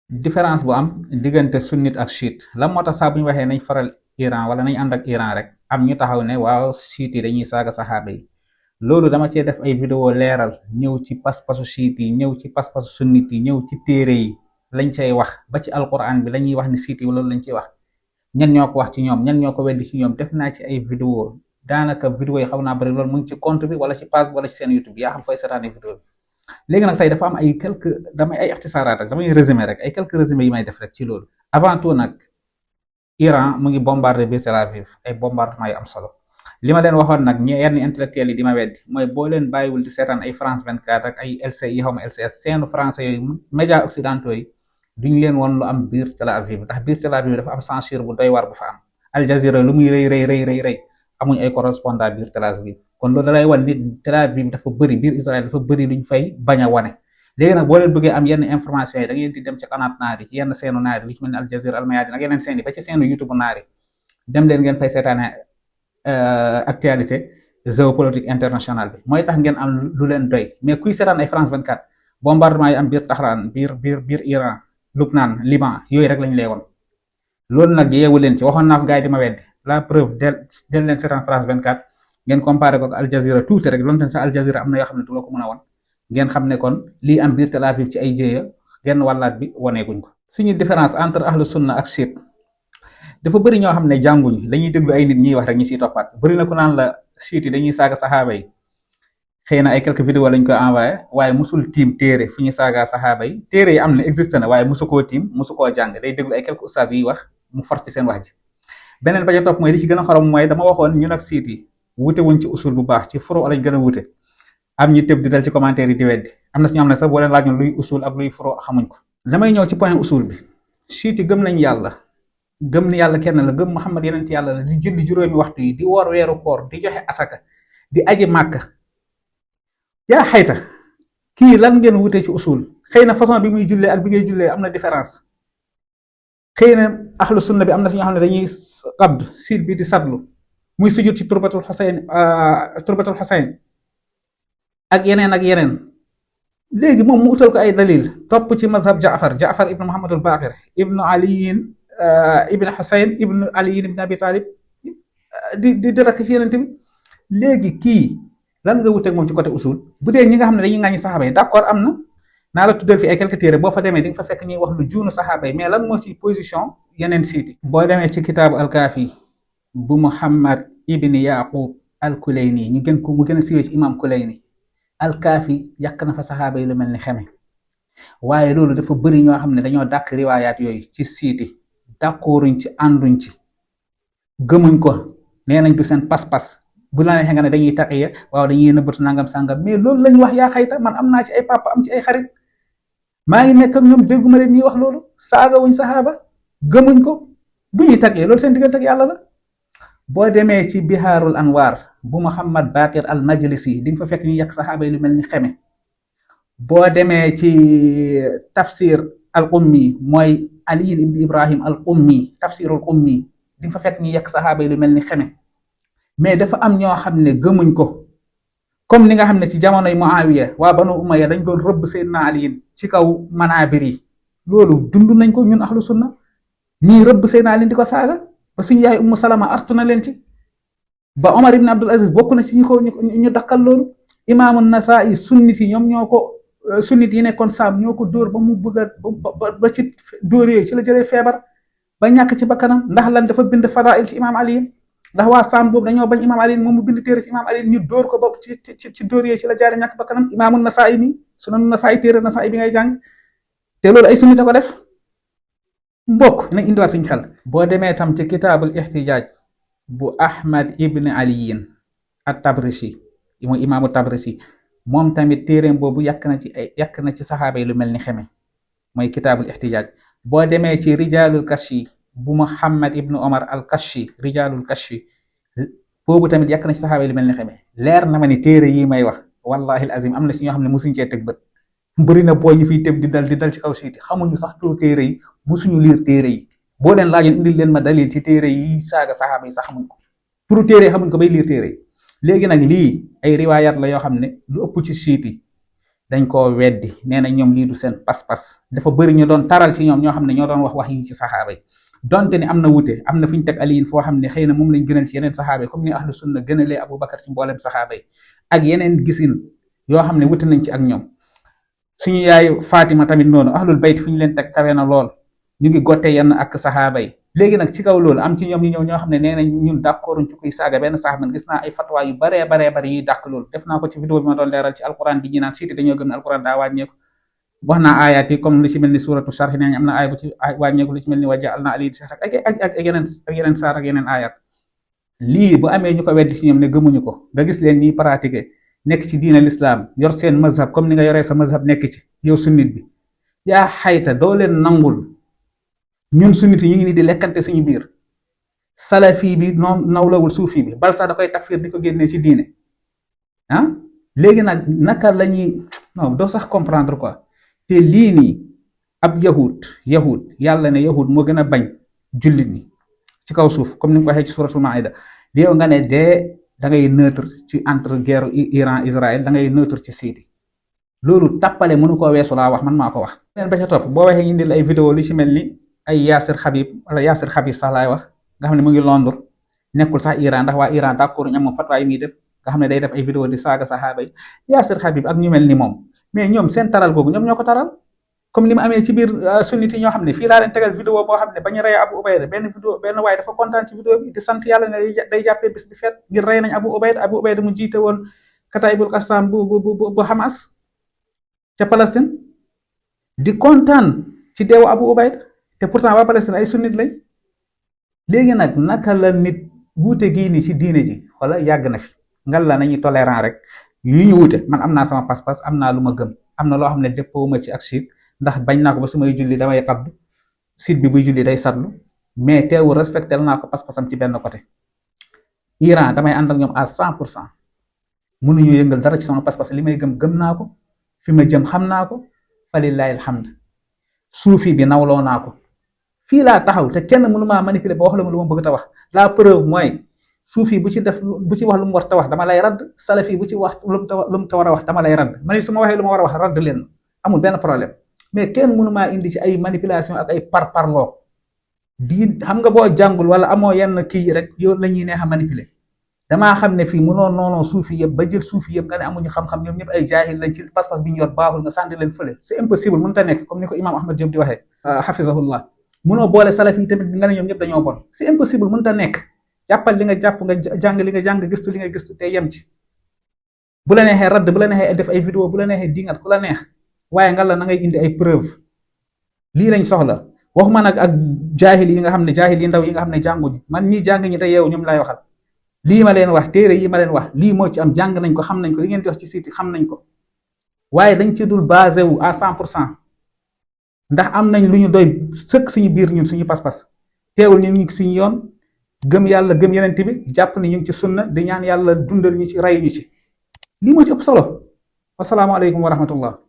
différence bu am diggante sunnite ak chiite lan moo tax saa bu ñu waxee nañ faral Iran wala nañ ànd ak Iran rek am ñu taxaw ne waaw chiite yi dañuy saaga saxaaba yi. loolu dama cee def ay vidéo leeral ñëw ci pas-pasu chiite yi ñëw ci pas-pasu sunnite yi ñëw ci téere yi lañ cay wax ba ci alquran bi lañuy wax ni chiite yi loolu lañ ciy wax. ñan ñoo ko wax ci ñoom ñan ñoo ko weddi ci ñoom def naa ci ay vidéo daanaka vidéo yi xaw naa bëri loolu mu ngi ci compte bi wala ci page bi wala ci seen YouTube yaa xam fooy seetaane vidéo bi. léegi nag tey dafa am ay quelques damay ay ixtisaaraat rek damay résumé rek ay quelques résumé yi may def rek ci loolu. avant tout nag Iran mu ngi bombardé biir Tel Aviv ay bombardement yu am solo li ma leen waxoon nag yenn intellectuels yi di ma weddi mooy boo leen bàyyiwul di seetaan ay France 24 ak ay LCI xaw ma LCS seenu français yooyu médias occidentaux yi duñ leen woon lu am biir Tel Aviv ndax biir Tel Aviv dafa am censure bu doy war bu fa am. Al Jazeera lu muy rëy amuñ ay correspondant biir Tel Aviv kon loolu dalay wan nit Tel Aviv dafa bëri biir Israël dafa bëri luñ fay bañ a wane. léegi nag boo leen bëggee am yenn information yi da ngeen di dem ci qanaat naari ci yenn seenu naari li ci mel ni Al Jazeera Al Mayadin ak yeneen seen yi ba ci seenu YouTube naari dem leen ngeen fay seetaane actualité géopolitique internationale bi mooy tax ngeen am lu leen doy mais kuy seetaan ay France 24 bombardement yi am biir Tahran biir Iran Lubnaan Liban yooyu rek lañ lay woon. loolu nag yeewu leen ci waxoon naa ko gars yi di ma weddi la preuve del leen seetaan France 24 ngeen comparé ko ak Al Jazeera tuuti rek loolu tamit sax Al Jazeera am na yoo xam ne du la ko mën a won ngeen xam ne kon lii am biir Tel Aviv ci ay jéeya genn wàllaat bi waneeguñ ko. suñu différence entre ahlu sunna ak chiite dafa bëri ñoo xam ne jànguñ dañuy déglu ay nit ñuy wax rek ñi siy toppaat bëri na ku naan la chiite yi dañuy saaga saxaaba yi xëy na ay quelques vidéos lañ ko envoyé waaye musul tiim téere fu ñu saaga saxaaba yi téere yi am na existé na waaye musu koo tiim musu koo jàng day déglu ay quelques ustaas yi wax mu far ci seen wax ji. beneen ba ca topp mooy li ci gën a xorom mooy dama waxoon ñun ak chiite yi wute wuñ ci usul bu baax ci furo lañ gën a wute. am ñu tëb di dal ci commentaire yi di weddi am na si ñoo xam ne sax boo leen laajoon luy usul ak luy furo xamuñ ko. damay ñëw ci point usul bi chiite yi gëm nañ yàlla gëm ni yàlla kenn la gëm Muhammad yeneen yàlla la di julli juróomi waxtu yi di woor weeru koor di joxe asaka di aji màkka yaa xayta kii lan ngeen wute ci usul xëy na façon bi muy jullee ak bi ngay jullee am na différence xëy na ahlu sunna bi am na si ñoo xam ne dañuy qabd siit bi di sadlu muy sujud ci turbatul Xusayn ak yeneen léegi moom mu utal ko ay dalil topp ci mazhab Jaafar ibnu Muhammadul Baqir ibnu aliyin ibnu Xusayn ibnu aliyin ibnu Abi Talib di rakk ci yeneen bi léegi kii lan nga wuteeg moom ci côté usul bu dee ñi nga xam ne dañuy ŋàññi saxaaba yi d'accord am na naa la tuddal fi ay quelques téere boo fa demee di nga fa fekk ñuy wax lu juunu saxaaba yi mais lan moo ci position yeneen siiti boo demee ci kitaabu alkaafi bu Muhammad ibni Yaqub al Kulayni ñu gën ko mu gën a siiwee ci imam Kulayni alkaafi yàq na fa saxaaba yi lu mel ni xeme waaye loolu dafa bëri ñoo xam ne dañoo dàq riwaayaat yooyu ci siiti d'accorduñ ci ànduñ ci gëmuñ ko nee nañ du seen pas-pas bu la neexee nga ne dañuy taqiya waaw dañuy nëbbatu nangam sangam mais loolu lañ wax yaa xayta man am naa ci ay papa am ci ay xarit maa ngi nekk ak ñoom dégguma leen ñuy wax loolu saagawuñ saxaaba gëmuñ ko bu ñuy taqiya loolu seen diggante ak yàlla la. boo demee ci bihaarul anwar bu Muhammad Baqir al Majlisi di nga fa fekk ñu yàq saxaaba yi lu mel ni xeme boo demee ci tafsir al ummi mooy Ali ibn Ibrahim al ummi tafsirul ummi di nga fa fekk ñu yàq saxaaba yi lu mel ni xeme mais dafa am ñoo xam ne gëmuñ ko comme ni nga xam ne ci jamonoy Muawiya waa Banu Umayya dañ doon rëbb Seydina Ali ci kaw manaabir yi loolu dund nañ ko ñun ahlu sunna ñii rëbb Seydina Ali di ko saaga ba suñu yaay Ummu Salama artu na leen ci ba Omar ibn Abdul Aziz bokk na ci ñu dakkal loolu imaamu Nasaa'i sunnit yi ñoom ñoo ko sunnit yi nekkoon saam ñoo ko dóor ba mu bëgg a ba ci dóor yooyu ci la jëlee feebar ba ñàkk ci bakkanam ndax lan dafa bind fadail ci imaam Ali ndax waa saam boobu dañoo bañ imaam Ali moom mu bind téere ci imaam Ali ñu dóor ko ba ci dóor yooyu ci la jaaree ñàkk bakkanam imaamu Nasaa'i mi sunan Nasaa'i téere Nasaa'i bi ngay jàng te loolu ay sunnit a ko def mbokk nañ indiwaat suñu xel boo demee tam ci kitaabul ixtijaaj bu Ahmad ibn aliyin at Tabrisi mooy imaamu Tabrisi moom tamit téereem boobu yàq na ci saxaaba yi lu mel ni xeme mooy kitaabul ixtijaaj boo demee ci rijaalul kashi bu Muhammad ibn Omar al kashi rijaalul kashi boobu tamit yàq na ci saxaaba yi lu mel ni xeme leer na ma ni téere yi may wax wallahi al azim am na ci ñoo xam ne musuñ cee teg bët bëri na boo yi fiy tëb di dal ci kaw siiti xamuñu sax turu téere yi musuñu liir téere yi boo leen laajoon indil leen ma dalil ci téere yi saaga saxaaba yi sax xamuñ ko turu téere yi xamuñ ko bay liir téere yi léegi nag lii ay riwaayaat la yoo xam ne lu ëpp ci siiti dañ koo weddi nee na ñoom lii du seen pas-pas. Dafa bëri ñu doon taral ci ñoom ñoo xam ne ñoo doon wax yi ci saxaaba yi donte ni am na wute, am na fu ñu teg aliyin foo xam ne xëy na moom lañ gënal ci yeneen saxaaba yi comme ni ahlu sunna gënalee Abubakar ci mboolem saxaaba yi ak yeneen gisin yoo xam ne wute nañ ci ak ñoom. suñu yaay Fatima tamit noonu ahlul bayt fi ñu leen teg kawe na lool, ñu ngi gotte yenn ak saxaaba yi. léegi nag ci kaw loolu am ci ñoom ñu ñëw ñoo xam ne nee nañ ñun d'accorduñ ci kuy saaga benn saxaaba. man gis naa ay fatwa yu baree yuy dàq loolu. def naa ko ci vidéo bi ma doon leeral ci alquran bi ñi naan siiti dañoo gëm ne alquran daa wàññeeku. wax naa aayaat yi comme lu ci mel ni suratu sharh nee nañ am na aaya bu ci wàññeeku, lu ci mel ni wa ja'alna alayhi sihran ak yeneen saar ak yeneen aayaat. lii bu amee ñu ko weddi ci ñoom ne gëmuñu ko, nga gis leen ñuy pratiquer nekk ci diine l'islam yor seen mazhab comme ni nga yoree sa mazhab nekk ci yow sunnit bi, yaa xayta doo leen nangul. ñun sunnit yi ñu ngi ni di lekkante suñu biir, salafi bi noonu nawlawul suufi bi bal sax da koy takfir di ko génnee ci diine ah. léegi nag naka la ñuy non doo sax comprendre quoi. te lii nii ab yahud yàlla ne yahud moo gën a bañ jullit ñi ci kaw suuf comme ni nga ko waxee ci suratul maida. yow nga ne dee da ngay neutre ci entre guerre Iran Israël, da ngay neutre ci siiti. loolu tappale mënu koo weesu laa wax, man maa ko wax. leen ba ca topp boo waxee indil ay vidéo lu ci mel ni ay Yasir Habib sax laay wax, nga xam ne mu ngi Londres nekkul sax Iran, ndax waa Iran d'accord ñu am moom fatwa yi muy def, nga xam ne day def ay vidéo di saaga saxaaba yi. Yasir Habib ak ñu mel ni moom, mais ñoom seen taral googu ñoom ñoo ko taral. comme li mu amee ci biir sunnit yi ñoo xam ne fii laa leen tegal vidéo boo xam ne ba ñu rey Abu Ubayda benn waaye dafa kontaan ci vidéo bi di sant yàlla ne day jàppee bis bi feet ngir rey nañ Abu Ubayda mu jiite woon Kataibul Qassam bu Hamas ca Palestine, di kontaan ci deewu Abu Ubayda, te pourtant waa Palestine ay sunnit lañ. léegi nag naka la nit wuute gii nii ci diine ji wala yàgg na fi, ngal la nañuy tolérant rek yu ñu wuute. man am naa sama pas-pas, am naa lu ma gëm, am na loo xam ne déppoo ma ci ak siit, ndax bañ naa ko ba su may julli damay xabdu, siit bi buy julli day satlu, mais teewul respecté naa ko pas-pasam ci benn côté. Iran damay ànd ak ñoom à 100%, mënuñu yëngal dara ci sama pas-pas. li may gëm naa ko, fi ma jëm xam naa ko, falillahi alhamd. suufi bi nawloo naa ko, fii laa taxaw te kenn mënu maa manipuler ba wax la ma lu ma bëgg ta wax. la preuve mooy suufi bu ci wax lu mu war ta wax dama lay radd, salafi bu ci wax lu mu ta war a wax dama lay radd. man su ma waxee lu ma war a wax radd leen, amul benn problème. mais kenn mënu maa indi ci ay manipulation ak ay parparloo di xam nga boo jàngul wala amoo yenn kii rek yow la ñuy neex a manipuler. damaa xam ne fii mënoo noonoo suufi yëpp ba jël suufi yëpp nga ne amuñu xam-xam, ñoom ñëpp ay jaahil lañ ci pas-pas bi ñu yor baaxul, nga sànni leen fële. c'est impossible, mënut a nekk. comme ni ko imam Ahmad Diop di waxee hafizahullah, mënoo boole salaf yi tamit nga ne ñoom ñëpp dañoo bon. c'est impossible, mënut a nekk. jàppal li nga jàpp, nga jàng li nga jàng, gëstu li nga gëstu te yem ci. bu la neexee radd, bu la neexee def ay vidéo, bu la neexee dingat ku la neex, waaye nga la na ngay indi ay preuve. lii lañ soxla. waxuma nag ak jaahil yi nga xam ne jaahil yi ndaw yi nga xam ne jànguñu. man ñii jàng ñi te yeewu ñoom laay waxal. lii ma leen wax, téere yi ma leen wax, lii moo ci am, jàng nañ ko, xam nañ ko, li ngeen di wax ci site xam nañ ko, waaye dañ ci dul basé wu à 100%, ndax am nañ lu ñu doy sëkk suñu biir ñun suñu pas-pas. teewul ñu ngi suñu yoon, gëm yàlla gëm yeneen bi, jàpp ni ñu ngi ci sunna, di ñaan yàlla dundal ñu ci, rey ñu ci. lii moo ci ëpp solo. wasalaamaaleykum wa rahmatullah.